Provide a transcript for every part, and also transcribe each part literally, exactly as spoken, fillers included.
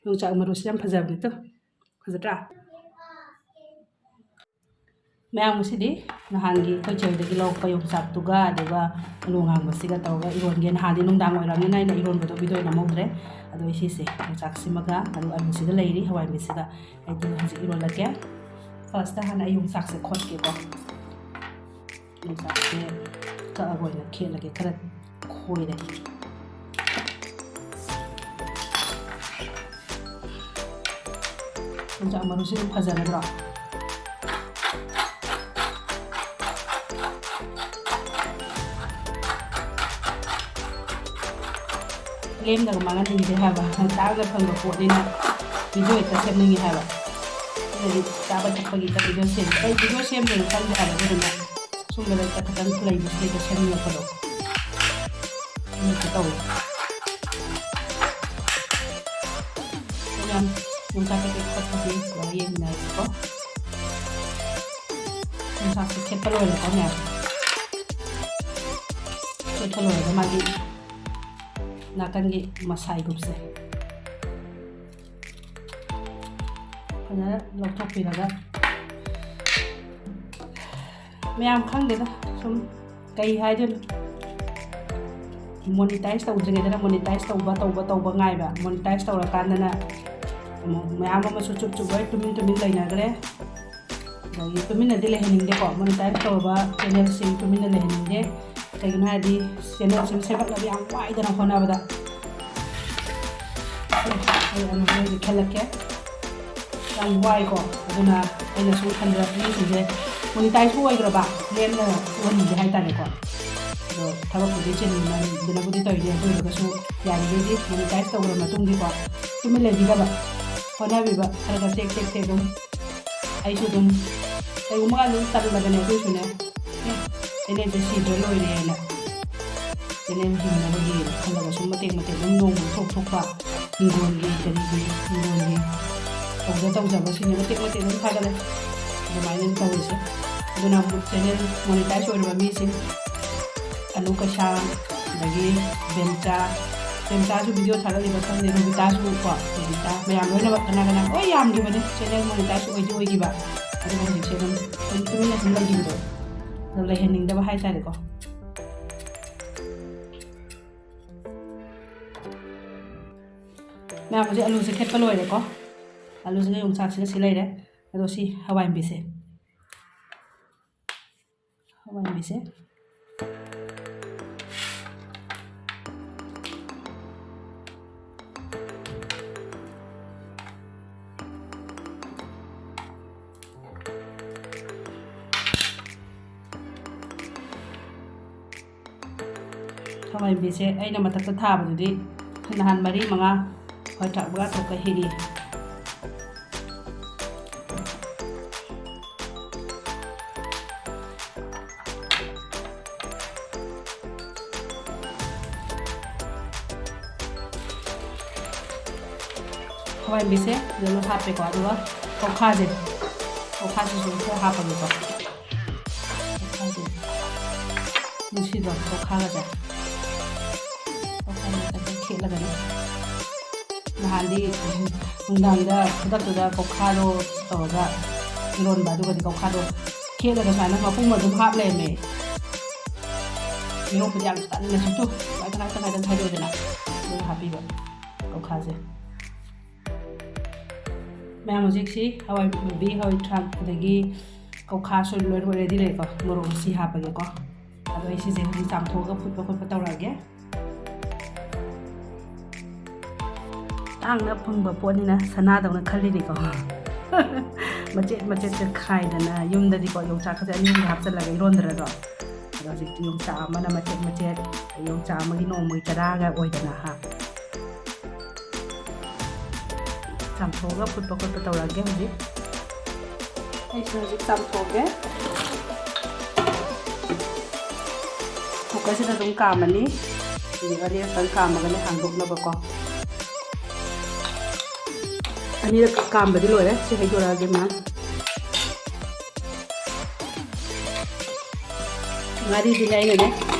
ꯌꯣꯡꯆꯥꯛ ꯃꯔꯨꯁꯤ ꯌꯥꯝ ꯐꯖꯕꯅꯤꯗꯣ꯫ ꯐꯖꯗ꯭ꯔꯥ? ꯃꯌꯥꯝ, ꯉꯁꯤꯗꯤ ꯅꯍꯥꯟꯒꯤ ꯑꯩꯈꯣꯏ ꯆꯦꯗꯒꯤ ꯂꯧꯔꯛꯄ ꯌꯣꯡꯆꯥꯛꯇꯨꯒ ꯑꯗꯨꯒ ꯑꯂꯨ ꯉꯥꯡꯕꯁꯤꯒ ꯇꯧꯔꯒ ꯏꯔꯣꯟꯒꯦ꯫ ꯅꯍꯥꯟꯗꯤ ꯅꯨꯡꯗꯥꯡ ꯑꯣꯏꯔꯕꯅꯤꯅ ꯑꯩꯅ ꯏꯔꯣꯟꯕꯗꯣ ꯚꯤꯗꯤꯑꯣ ꯅꯝꯍꯧꯗ꯭ꯔꯦ꯫ ꯑꯗꯣ ꯑꯩ ꯁꯤꯁꯦ ꯌꯣꯡꯆꯥꯛꯁꯤꯃꯒ ꯑꯂꯨ, ꯑꯂꯨꯁꯤꯒ ꯂꯩꯔꯤ, ꯍꯋꯥꯏ ꯃꯨꯕꯤꯁꯤꯒ꯫ ꯑꯩꯗꯤ ꯍꯧꯖꯤꯛ ꯏꯔꯣꯜꯂꯒꯦ꯫ ꯐꯥꯔꯁꯇ ꯍꯥꯟꯅ ꯑꯩ ꯌꯣꯡꯆꯥꯛꯁꯦ ꯈꯣꯠꯀꯦꯀꯣ꯫ ꯌꯣꯡꯆꯥꯛꯁꯦ ꯀꯛꯑꯒ ꯑꯣꯏꯅ ꯈꯦꯠꯂꯒꯦ, ꯈꯔ ꯈꯣꯏꯔꯦ꯫ ꯌꯣꯡꯆꯥꯛ ꯃꯔꯨꯁꯤ ꯐꯖꯒꯗ꯭ꯔꯣ? ꯂꯦꯝꯅꯒ ꯃꯥꯡꯍꯟꯅꯤꯡꯗꯦ ꯍꯥꯏꯕ, ꯇꯥꯡꯅ ꯐꯪꯕ ꯄꯣꯠꯅꯤꯅ ꯚꯤꯗꯤꯑꯣ ꯍꯦꯛꯇ ꯁꯦꯝꯅꯤꯡꯉꯦ ꯍꯥꯏꯕ꯫ ꯑꯩꯅꯗꯤ ꯆꯥꯕ ꯊꯛꯄꯒꯤ ꯈꯛꯇ ꯚꯤꯗꯤꯑꯣ ꯁꯦꯝꯃꯤ꯫ ꯑꯩ ꯚꯤꯗꯤꯑꯣ ꯁꯦꯝꯗ꯭ꯔꯗꯤ ꯈꯪꯗꯦ ꯍꯥꯏꯕ, ꯑꯗꯨꯗꯨꯅ ꯁꯨꯝꯕꯗ ꯈꯛꯇꯪ ꯂꯩꯕꯁꯤꯗ ꯁꯦꯝꯅꯤꯡꯉꯛꯄꯗꯣ꯫ ꯑꯗꯨ ꯇꯧꯋꯤ꯫ ꯃꯌꯥꯝ ꯌꯣꯡꯆꯥꯛ ꯀꯩꯀꯩ ꯈꯣꯠꯄꯁꯤ ꯄꯨꯔꯥ ꯌꯦꯡꯃꯤꯟꯅꯔꯁꯤꯀꯣ꯫ ꯌꯣꯡꯆꯥꯛꯁꯦ ꯈꯦꯠꯄ ꯂꯣꯏꯔꯦꯀꯣ ꯃꯌꯥꯝ꯫ ꯈꯦꯠꯄ ꯂꯣꯏꯔꯒ ꯃꯥꯒꯤ ꯅꯥꯀꯟꯒꯤ ꯃꯁꯥꯏꯒꯨꯝꯕꯁꯦ ꯐꯖꯅ ꯂꯧꯊꯣꯛꯄꯤꯔꯒ, ꯃꯌꯥꯝ ꯈꯪꯗꯦꯗ, ꯁꯨꯝ ꯀꯩ ꯍꯥꯏꯗꯣꯏꯅꯣ, ꯃꯣꯅꯤꯇꯥꯏꯁ ꯇꯧꯗ꯭ꯔꯤꯉꯩꯗꯅ ꯃꯣꯅꯤꯇꯥꯏꯁ ꯇꯧꯕ, ꯇꯧꯕ, ꯇꯧꯕ ꯉꯥꯏꯕ, ꯃꯣꯅꯤꯇꯥꯏꯁ ꯇꯧꯔꯀꯥꯟꯗꯅ ꯑꯃꯨꯛ ꯃꯌꯥꯝ ꯑꯃꯁꯨ ꯆꯨꯞ ꯆꯨꯞ ꯂꯣꯏ ꯇꯨꯃꯤꯟ ꯇꯨꯃꯤꯟ ꯂꯩꯅꯈ꯭ꯔꯦ꯫ ꯑꯗꯒꯤ ꯇꯨꯃꯤꯟꯅꯗꯤ ꯂꯩꯍꯟꯅꯤꯡꯗꯦꯀꯣ, ꯃꯣꯅꯤꯇꯥꯏꯁ ꯇꯧꯔꯕ ꯆꯦꯅꯦꯜꯁꯤꯡ ꯇꯨꯃꯤꯟꯅ ꯂꯩꯍꯟꯅꯤꯡꯗꯦ꯫ ꯀꯩꯒꯤꯅꯣ ꯍꯥꯏꯔꯗꯤ ꯆꯦꯅꯦꯜꯁꯤꯡ ꯁꯦꯝꯒꯠꯅꯕ ꯌꯥꯝ ꯋꯥꯏꯗꯅ ꯍꯣꯠꯅꯕꯗ꯫ ꯑꯩ ꯑꯃꯨꯛ ꯅꯣꯏꯒꯤ ꯈꯜꯂꯛꯀꯦ꯫ ꯌꯥꯝ ꯋꯥꯏꯀꯣ꯫ ꯑꯗꯨꯅ ꯑꯩꯅ ꯁꯨꯝ ꯈꯟꯕꯗ ꯃꯤꯁꯤꯡꯁꯦ ꯃꯣꯅꯤꯇꯥꯏꯖꯁꯨ ꯑꯣꯏꯈ꯭ꯔꯕ, ꯂꯦꯝꯅ ꯎꯍꯟꯅꯤꯡꯗꯦ ꯍꯥꯏꯇꯥꯔꯦꯀꯣ꯫ ꯑꯗꯣ ꯊꯕꯛꯄꯨꯗꯤ ꯆꯤꯟꯕꯅꯕꯨꯗꯤ ꯇꯧꯔꯤꯅꯦ, ꯑꯗꯨ ꯑꯣꯏꯔꯒꯁꯨ ꯌꯥꯔꯤꯈꯩꯗꯤ ꯃꯣꯅꯤꯇꯥꯏꯖ ꯇꯧꯈ꯭ꯔ ꯃꯇꯨꯡꯗꯤꯀꯣ, ꯇꯨꯃꯤꯟ ꯂꯩꯕꯤꯗꯕ, ꯍꯣꯠꯅꯕꯤꯕ ꯈꯔ ꯈꯔ ꯇꯦꯛ ꯇꯦꯛ ꯇꯦꯛ ꯑꯗꯨꯝ꯫ ꯑꯩꯁꯨ ꯑꯗꯨꯝ ꯀꯩꯒꯨꯝꯕ ꯀꯥꯟꯗ ꯑꯗꯨꯝ ꯇꯜꯂꯕꯅꯦ, ꯑꯗꯨ ꯑꯣꯏꯔꯁꯨꯅꯦ, ꯑꯦ, ꯆꯦꯅꯦꯜꯁꯦ ꯁꯤꯗ꯭ꯔ ꯂꯣꯏꯔꯦꯅ ꯆꯦꯅꯦꯜ ꯍꯤꯡꯅꯕꯒꯤ ꯈꯜꯂꯒ ꯁꯨꯝ ꯃꯇꯦꯛ ꯃꯇꯦꯛ ꯑꯗꯨꯝ ꯅꯣꯡꯃꯒꯤ ꯊꯣꯛ ꯊꯣꯛꯄ ꯍꯤꯡꯒꯣꯜꯒꯤ ꯀꯔꯤꯒꯤ ꯍꯤꯡꯒꯣꯜꯒꯤ ꯇꯧꯖ ꯇꯧꯖꯕꯁꯤꯡꯁꯦ ꯃꯇꯦꯛ ꯃꯇꯦꯛ ꯑꯗꯨꯝ ꯊꯥꯒꯠꯂꯦ꯫ ꯑꯗꯨꯃꯥꯏꯅ ꯑꯗꯨꯝ ꯇꯧꯔꯤꯁꯦ꯫ ꯑꯗꯨꯅ ꯆꯦꯅꯦꯜ ꯃꯣꯅꯤꯇꯥꯏꯖ ꯑꯣꯏꯔꯕ ꯃꯤꯁꯤꯡ, ꯑꯅꯨ ꯀꯩꯁꯥꯝ, ꯑꯗꯒꯤ ꯕꯦꯝꯆꯥ, ꯄ꯭ꯔꯦꯝꯆꯥꯁꯨ ꯚꯤꯗꯤꯑꯣ ꯊꯥꯒꯠꯂꯤꯕ ꯈꯪꯗꯦ, ꯔꯣꯕꯤꯇꯥꯁꯨ ꯀꯣ, ꯔꯣꯕꯤꯇꯥ, ꯃꯌꯥꯝ ꯂꯣꯏꯅꯃꯛ ꯀꯅꯥ ꯀꯅꯥ ꯂꯣꯏ ꯌꯥꯝꯈꯤꯕꯅꯤ, ꯆꯦꯅꯦꯜ ꯃꯣꯅꯤꯇꯥꯏꯖ ꯑꯣꯏꯗꯤ ꯑꯣꯏꯈꯤꯕ, ꯑꯗꯨꯒ ꯍꯧꯖꯤꯛꯁꯦ ꯑꯗꯨꯝ, ꯑꯗꯨꯝ ꯇꯨꯃꯤꯟꯅ ꯁꯨꯝ ꯂꯩꯈꯤꯕꯗꯣ, ꯑꯗꯨꯝ ꯂꯩꯍꯟꯅꯤꯡꯗꯕ ꯍꯥꯏꯇꯥꯔꯦꯀꯣ꯫ ꯃꯌꯥꯝ, ꯍꯧꯖꯤꯛ ꯑꯂꯨꯁꯦ ꯈꯦꯠꯄ ꯂꯣꯏꯔꯦꯀꯣ꯫ ꯑꯂꯨꯁꯤꯒ ꯌꯣꯡꯆꯥꯛꯁꯤꯒ ꯁꯤ ꯂꯩꯔꯦ꯫ ꯑꯗꯣ ꯁꯤ ꯍꯋꯥꯏ ꯃꯨꯕꯤꯁꯦ, ꯍꯋꯥꯏ ꯃꯨꯕꯤꯁꯦ꯫ ꯍꯋꯥꯏ ꯃꯨꯕꯤꯁꯦ ꯑꯩꯅ ꯃꯊꯛꯇ ꯊꯥꯕꯗꯨꯗꯤ ꯅꯍꯥꯟ ꯃꯔꯤ ꯃꯉꯥ ꯍꯋꯥꯏ ꯊ꯭ꯔꯥꯛ ꯃꯉꯥ ꯇꯔꯨꯛꯀ ꯍꯦꯛꯏ꯫ ꯍꯋꯥꯏ ꯃꯨꯕꯤꯁꯦ ꯐꯖꯅ ꯍꯥꯞꯄꯦꯀꯣ, ꯑꯗꯨꯒ ꯀꯧꯈꯥꯁꯦ, ꯀꯧꯈꯥꯁꯤꯁꯨ ꯈꯔ ꯍꯥꯞꯄꯒꯦꯀꯣ꯫ ꯀꯧꯈꯥꯁꯦ, ꯅꯨꯡꯁꯤꯗ꯭ꯔꯣ ꯀꯧꯈꯥꯒꯁꯦ? ꯀꯧꯈꯥꯒꯁꯦ ꯈꯦꯠꯂꯒꯅꯦ꯫ ꯅꯍꯥꯟꯗꯤ ꯅꯨꯡꯗꯥꯡꯗ ꯈꯨꯗꯛꯇꯨꯗ ꯀꯧꯈꯥꯗꯣ ꯇꯧꯔꯒ ꯏꯔꯣꯟꯕ, ꯑꯗꯨꯒꯗꯤ ꯀꯧꯈꯥꯗꯣ ꯈꯦꯠꯂꯒ ꯁꯨꯃꯥꯏꯅ ꯃꯄꯨꯝ ꯑꯗꯨꯝ ꯍꯥꯞ ꯂꯩꯔꯝꯃꯦ꯫ ꯏꯔꯣꯟꯕꯗꯤ ꯌꯥꯝ ꯇꯟꯅ ꯁꯨꯝ ꯇꯨ ꯇꯪꯈꯥꯏ ꯇꯪꯈꯥꯏ ꯇꯪꯈꯥꯏ ꯈꯥꯏꯗꯣꯛꯑꯦꯗꯅ, ꯑꯗꯨꯒ ꯍꯥꯞꯄꯤꯕ ꯀꯧꯈꯥꯁꯦ꯫ ꯃꯌꯥꯝ, ꯍꯧꯖꯤꯛꯁꯤ ꯍꯋꯥꯏ ꯃꯨꯕꯤ, ꯍꯋꯥꯏ ꯊ꯭ꯔꯥꯛ, ꯑꯗꯒꯤ ꯀꯧꯈꯥꯁꯨ ꯂꯣꯏꯅꯃꯛ ꯔꯦꯗꯤ ꯂꯩꯀꯣ꯫ ꯃꯣꯔꯣꯛ ꯑꯁꯤ ꯍꯥꯞꯄꯒꯦꯀꯣ꯫ ꯑꯗꯣ ꯑꯩ ꯁꯤꯁꯦ ꯍꯧꯖꯤꯛ ꯆꯥꯝꯊꯣꯛꯑꯒ ꯐꯨꯠꯄ ꯈꯣꯠꯄ ꯇꯧꯔꯛꯑꯒꯦ꯫ ꯇꯥꯡꯅ ꯐꯪꯕ ꯄꯣꯠꯅꯤꯅ ꯁꯅꯥꯗꯧꯅ ꯈꯜꯂꯤꯅꯤꯀꯣ꯫ ꯃꯆꯦꯠ ꯃꯆꯦꯠꯁꯦ ꯈꯥꯏꯗꯅ ꯌꯨꯝꯗꯗꯤꯀꯣ ꯌꯣꯡꯆꯥꯛꯀꯁꯦ ꯑꯅꯤ ꯑꯍꯨꯝꯒ ꯍꯥꯞꯆꯤꯜꯂꯒ ꯏꯔꯣꯟꯗ꯭ꯔꯗꯣ꯫ ꯑꯗꯣ ꯍꯧꯖꯤꯛꯇꯤ ꯌꯣꯡꯆꯥꯛ ꯑꯃꯅ ꯃꯆꯦꯠ ꯃꯆꯦꯠ, ꯌꯣꯡꯆꯥꯛ ꯑꯃꯒꯤ ꯅꯣꯡꯃꯒꯤ ꯆꯔꯥꯒ ꯑꯣꯏꯗꯅ ꯍꯥ꯫ ꯆꯥꯝꯊꯣꯛꯑꯒ ꯐꯨꯠꯄ ꯈꯣꯠꯄ ꯇꯧꯔꯛꯑꯒꯦ ꯍꯧꯖꯤꯛ꯫ ꯑꯩꯁꯨ ꯍꯧꯖꯤꯛ ꯆꯥꯝꯊꯣꯛꯑꯒꯦ꯫ ꯀꯨꯀꯔꯁꯤꯗ ꯑꯗꯨꯝ ꯀꯥꯝꯃꯅꯤ꯫ ꯍꯧꯖꯤꯛ ꯑꯅꯤꯔꯛꯇꯪ ꯀꯥꯝꯃꯒꯅꯦ ꯍꯥꯡꯗꯣꯛꯅꯕꯀꯣ꯫ ꯑꯅꯤꯔꯛ ꯀꯥꯝꯕꯗꯤ ꯂꯣꯏꯔꯦ꯫ ꯁꯤ ꯍꯩꯗꯣꯔꯛꯑꯒꯦ ꯃꯌꯥꯝ꯫ ꯉꯥꯔꯤꯗꯤꯅꯦ ꯑꯩꯅꯅꯦ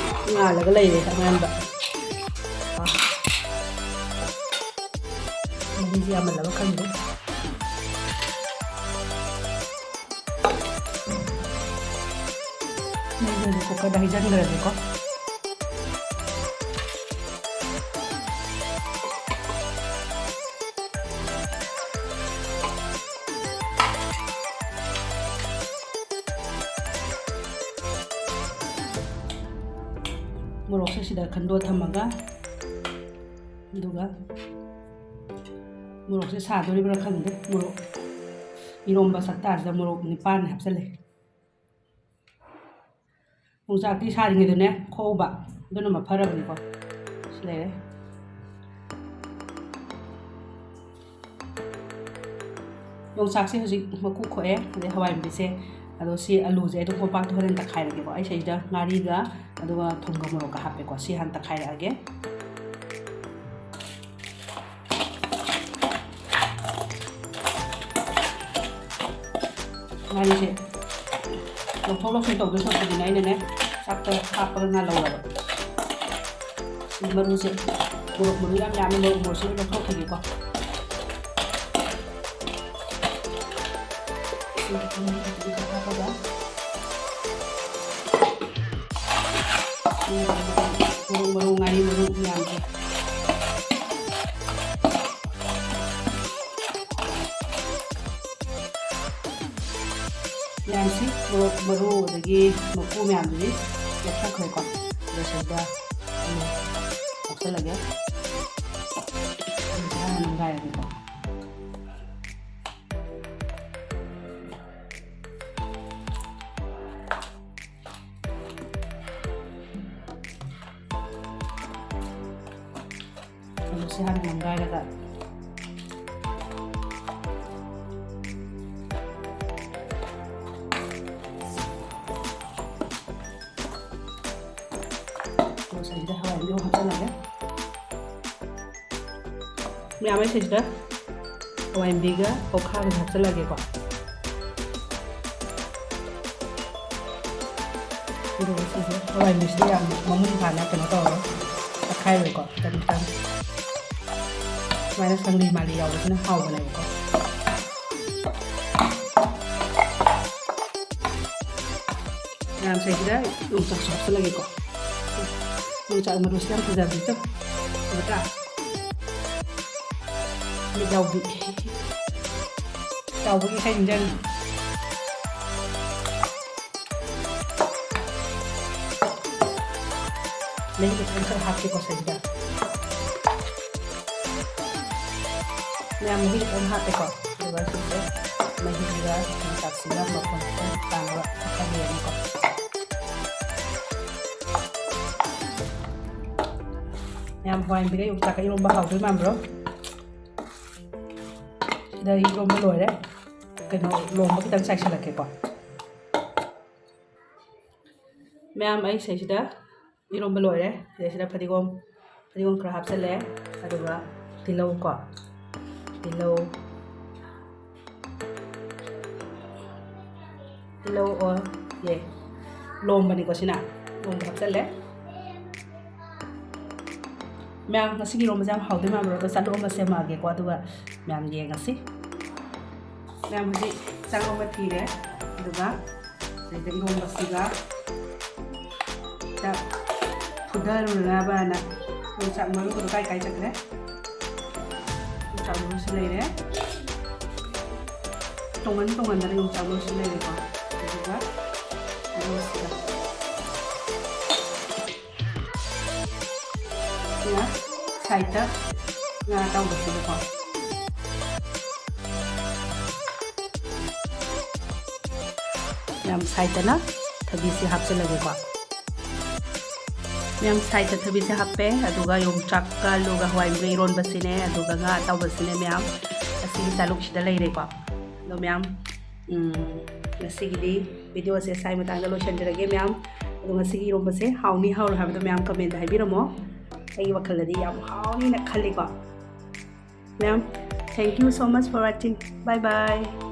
ꯉꯥꯜꯂꯒ ꯂꯩꯔꯦ ꯑꯉꯥꯟꯕ꯫ ꯁꯤ ꯌꯥꯝꯃꯜꯂꯕ ꯈꯪꯗꯦ꯫ ꯃꯩꯁꯦ ꯍꯧꯖꯤꯛ ꯀꯨꯀꯔꯗ ꯍꯩꯖꯤꯟꯈ꯭ꯔꯒꯦꯀꯣ꯫ ꯃꯣꯔꯣꯛꯁꯦ ꯁꯤꯗ ꯈꯟꯗꯣꯛꯑ ꯊꯝꯃꯒ, ꯑꯗꯨꯒ ꯃꯣꯔꯣꯛꯁꯦ ꯁꯥꯗꯣꯔꯤꯕ꯭ꯔꯥ ꯈꯪꯗꯦ꯫ ꯃꯣꯔꯣꯛ, ꯏꯔꯣꯝꯕ ꯁꯛꯇꯥꯁꯤꯗ ꯃꯣꯔꯣꯛ ꯅꯤꯄꯥꯟ ꯍꯥꯞꯆꯜꯂꯦ꯫ ꯌꯣꯡꯆꯥꯛꯇꯤ ꯁꯥꯔꯤꯉꯩꯗꯅꯦ ꯈꯣꯛꯎꯕ, ꯑꯗꯨꯅ ꯃꯐꯔꯕꯅꯤꯀꯣ꯫ ꯁꯤ ꯂꯩꯔꯦ꯫ ꯌꯣꯡꯆꯥꯛꯁꯦ ꯍꯧꯖꯤꯛ ꯃꯀꯨ ꯈꯣꯛꯑꯦ, ꯑꯗꯩ ꯍꯋꯥꯏꯃꯨꯕꯤꯁꯦ꯫ ꯑꯗꯣ ꯁꯤ ꯑꯂꯨꯁꯦ ꯑꯗꯨꯝ ꯀꯣꯝꯄꯥꯛꯇ ꯍꯣꯔꯦꯟ ꯇꯛꯈꯥꯏꯔꯒꯦꯀꯣ꯫ ꯑꯩ ꯁꯤꯗ ꯉꯥꯔꯤꯒ ꯑꯗꯨꯒ ꯊꯨꯝꯒ ꯃꯣꯔꯣꯛꯀ ꯍꯥꯞꯄꯦꯀꯣ꯫ ꯁꯤ ꯍꯥꯟꯅ ꯇꯛꯈꯥꯏꯔꯛꯑꯒꯦ꯫ ꯉꯥꯔꯤꯁꯦ ꯂꯧꯊꯣꯛ ꯂꯧꯁꯤꯟ ꯇꯧꯗꯣꯏ ꯁꯔꯨꯛꯄꯨꯗꯤꯅꯦ, ꯑꯩꯅꯅꯦ ꯆꯥꯛꯇ ꯍꯥꯞꯄꯒ ꯉꯥꯜꯍꯧꯔꯕ꯫ ꯁꯤ ꯃꯔꯨꯁꯦ, ꯃꯣꯔꯣꯛ ꯃꯔꯨ ꯌꯥꯝ ꯌꯥꯝꯃꯦ, ꯃꯣꯔꯣꯛ ꯃꯔꯨꯁꯦ ꯂꯣꯏ ꯂꯧꯊꯣꯛꯈꯤꯒꯦꯀꯣ꯫ ꯁꯤ ꯈꯤꯇꯪ ꯈꯤꯇꯪ ꯍꯥꯞꯄꯒ, ꯃꯣꯔꯣꯛ ꯃꯔꯨ, ꯉꯥꯔꯤ ꯃꯔꯨ ꯃꯌꯥꯝꯁꯦ꯫ ꯃꯌꯥꯝꯁꯤ ꯃꯣꯔꯣꯛ ꯃꯔꯨ ꯑꯗꯒꯤ ꯃꯀꯨ ꯃꯌꯥꯝꯗꯨꯗꯤ ꯂꯧꯊꯣꯛꯈ꯭ꯔꯦꯀꯣ꯫ ꯑꯗꯣ ꯁꯤꯗ ꯑꯂꯨ ꯍꯥꯞꯆꯜꯂꯒꯦ꯫ ꯑꯂꯨꯁꯦ ꯍꯥꯟꯅ ꯅꯝꯒꯥꯏꯔꯒꯦꯀꯣ꯫ ꯑꯂꯨꯁꯦ ꯍꯥꯟꯅ ꯅꯝꯒꯥꯏꯔꯒ꯫ ꯑꯗꯨꯒ ꯁꯤꯗ ꯍꯋꯥꯏ ꯑꯃꯨꯛ ꯍꯥꯞꯆꯜꯂꯒꯦ꯫ ꯃꯌꯥꯝ ꯑꯩ ꯁꯤꯗ ꯍꯋꯥꯏ ꯃꯨꯕꯤꯒ ꯑꯣꯛꯈꯥꯒꯁꯦ ꯍꯥꯞꯆꯜꯂꯒꯦꯀꯣ꯫ ꯑꯗꯨꯒ ꯁꯤꯁꯦ ꯍꯋꯥꯏ ꯃꯨꯕꯤꯁꯤꯗ ꯌꯥꯝ ꯃꯃꯨꯟ ꯐꯥꯅ ꯀꯩꯅꯣ ꯇꯧꯔꯒ ꯇꯛꯈꯥꯏꯔꯣꯏꯀꯣ, ꯈꯤꯇꯪ ꯈꯤꯇꯪ꯫ ꯁꯨꯃꯥꯏꯅ ꯁꯪꯂꯤ ꯃꯥꯂꯤ ꯌꯥꯎꯕꯁꯤꯅ ꯍꯥꯎꯕꯅꯦꯕꯀꯣ꯫ ꯃꯌꯥꯝ ꯁꯤꯗꯩꯁꯤꯗ ꯌꯣꯡꯆꯥꯛꯁꯨ ꯍꯥꯞꯆꯤꯜꯂꯒꯦꯀꯣ꯫ ꯌꯣꯡꯆꯥꯛ ꯃꯔꯨꯁꯤ ꯌꯥꯝ ꯐꯖꯕꯅꯤꯀꯣ꯫ ꯎꯗ꯭ꯔꯥ? ꯃꯤꯠ ꯂꯥꯎꯕꯤ꯫ ꯆꯥꯎꯕꯒꯤ ꯏꯁꯩ ꯅꯤꯡꯁꯤꯡꯉꯤ꯫ ꯃꯍꯤ ꯈꯤꯇꯪ ꯈꯔ ꯍꯥꯞꯀꯦꯀꯣ ꯁꯤꯗ꯫ ꯃꯌꯥꯝ ꯃꯍꯤ ꯈꯤꯇꯪ ꯍꯥꯞꯄꯦꯀꯣ꯫ ꯑꯗꯨꯒ ꯁꯤꯁꯦ ꯃꯍꯤꯁꯤꯒ ꯌꯣꯡꯆꯥꯛꯁꯤꯒ ꯃꯐꯣꯟ ꯈꯤꯇꯪ ꯇꯥꯅꯕ ꯈꯜꯂꯤꯅꯤꯀꯣ꯫ ꯃꯌꯥꯝ ꯍꯋꯥꯏ ꯃꯨꯕꯤꯒ ꯌꯣꯡꯆꯥꯛꯀ ꯏꯔꯣꯝꯕ ꯍꯥꯎꯗꯣꯏ ꯃꯥꯟꯕ꯭ꯔꯣ? ꯁꯤꯗ ꯏꯔꯣꯝꯕ ꯂꯣꯏꯔꯦ꯫ ꯀꯩꯅꯣ, ꯂꯣꯝꯕ ꯈꯤꯇꯪ ꯆꯥꯏꯁꯤꯜꯂꯛꯀꯦꯀꯣ꯫ ꯃꯌꯥꯝ, ꯑꯩ ꯁꯤꯗꯩꯁꯤꯗ ꯏꯔꯣꯝꯕ ꯂꯣꯏꯔꯦ꯫ ꯁꯤꯗꯩꯁꯤꯗ ꯐꯗꯤꯒꯣꯝ, ꯐꯗꯤꯒꯣꯝ ꯈꯔ ꯍꯥꯞꯆꯜꯂꯦ꯫ ꯑꯗꯨꯒ ꯇꯤꯜꯍꯧ ꯀꯣ, ꯇꯤꯜꯍꯧ, ꯇꯤꯜꯍꯧ ꯑꯣ, ꯌꯦ, ꯂꯣꯝꯕꯅꯤꯀꯣ ꯁꯤꯅ, ꯂꯣꯝꯕ ꯍꯥꯞꯆꯜꯂꯦ꯫ ꯃꯌꯥꯝ, ꯉꯁꯤꯒꯤ ꯏꯔꯣꯝꯕꯁꯦ ꯌꯥꯝ ꯍꯥꯎꯗꯣꯏ ꯃꯥꯟꯕ꯭ꯔꯣ? ꯑꯗꯣ ꯆꯥꯛꯂꯣꯝ ꯑꯃ ꯁꯦꯝꯃꯛꯑꯒꯦꯀꯣ, ꯑꯗꯨꯒ ꯃꯌꯥꯝ ꯌꯦꯡꯉꯁꯤ꯫ ꯃꯌꯥꯝ, ꯍꯧꯖꯤꯛ ꯆꯥꯛꯂꯣꯝ ꯑꯃ ꯊꯤꯔꯦ, ꯑꯗꯨꯒ ꯁꯤꯗ ꯏꯔꯣꯝꯕꯁꯤꯒ ꯆꯥꯛ ꯐꯨꯊꯔꯨꯅꯕꯅ ꯌꯣꯡꯆꯥꯛ ꯃꯔꯨꯒꯗꯣ ꯀꯥꯏ ꯀꯥꯏ ꯆꯠꯈ꯭ꯔꯦ? ꯌꯣꯡꯆꯥꯛ ꯃꯔꯨꯁꯨ ꯂꯩꯔꯦ꯫ ꯇꯣꯡꯍꯟ ꯇꯣꯡꯍꯟꯗꯅ ꯌꯣꯡꯆꯥꯛ ꯃꯔꯨꯁꯨ ꯂꯩꯔꯦꯀꯣ꯫ ꯑꯗꯨꯒ ꯃꯔꯨꯁꯤꯒ ꯁꯤꯅ ꯁꯥꯏꯠꯇ ꯉꯥ ꯑꯇꯥꯎꯕꯁꯤꯒꯀꯣ꯫ ꯃꯌꯥꯝ, ꯁꯥꯏꯠꯇꯅ ꯊꯕꯤꯁꯤ ꯍꯥꯞꯆꯤꯜꯂꯒꯦꯀꯣ꯫ ꯃꯌꯥꯝ, ꯁꯥꯏꯠꯇ ꯊꯕꯤꯁꯦ ꯍꯥꯞꯄꯦ, ꯑꯗꯨꯒ ꯌꯣꯡꯆꯥꯛꯀ ꯑꯂꯨꯒ ꯍꯋꯥꯏ ꯃꯨꯕꯤ ꯏꯔꯣꯟꯕꯁꯤꯅꯦ, ꯑꯗꯨꯒ ꯉꯥ ꯑꯇꯥꯎꯕꯁꯤꯅꯦ ꯃꯌꯥꯝ꯫ ꯑꯁꯤꯒꯤ ꯆꯥꯂꯨꯛꯁꯤꯗ ꯂꯩꯔꯦꯀꯣ꯫ ꯑꯗꯣ ꯃꯌꯥꯝ, ꯎꯝ, ꯉꯁꯤꯒꯤꯗꯤ ꯚꯤꯗꯤꯑꯣꯁꯦ ꯁ꯭ꯋꯥꯏ ꯃꯇꯥꯡꯗ ꯂꯣꯏꯁꯤꯟꯖꯔꯒꯦ ꯃꯌꯥꯝ꯫ ꯑꯗꯣ ꯉꯁꯤꯒꯤ ꯏꯔꯣꯝꯕꯁꯦ ꯍꯥꯎꯅꯤ ꯍꯥꯎꯔꯣꯏ ꯍꯥꯏꯕꯗꯣ ꯃꯌꯥꯝ ꯀꯃꯦꯟꯗ ꯍꯥꯏꯕꯤꯔꯝꯃꯣ꯫ ꯑꯩꯒꯤ ꯋꯥꯈꯜꯗꯗꯤ ꯌꯥꯝ ꯍꯥꯎꯅꯤꯅ ꯈꯜꯂꯤꯀꯣ꯫ ꯃꯌꯥꯝ, thank you so much for watching. Bye bye.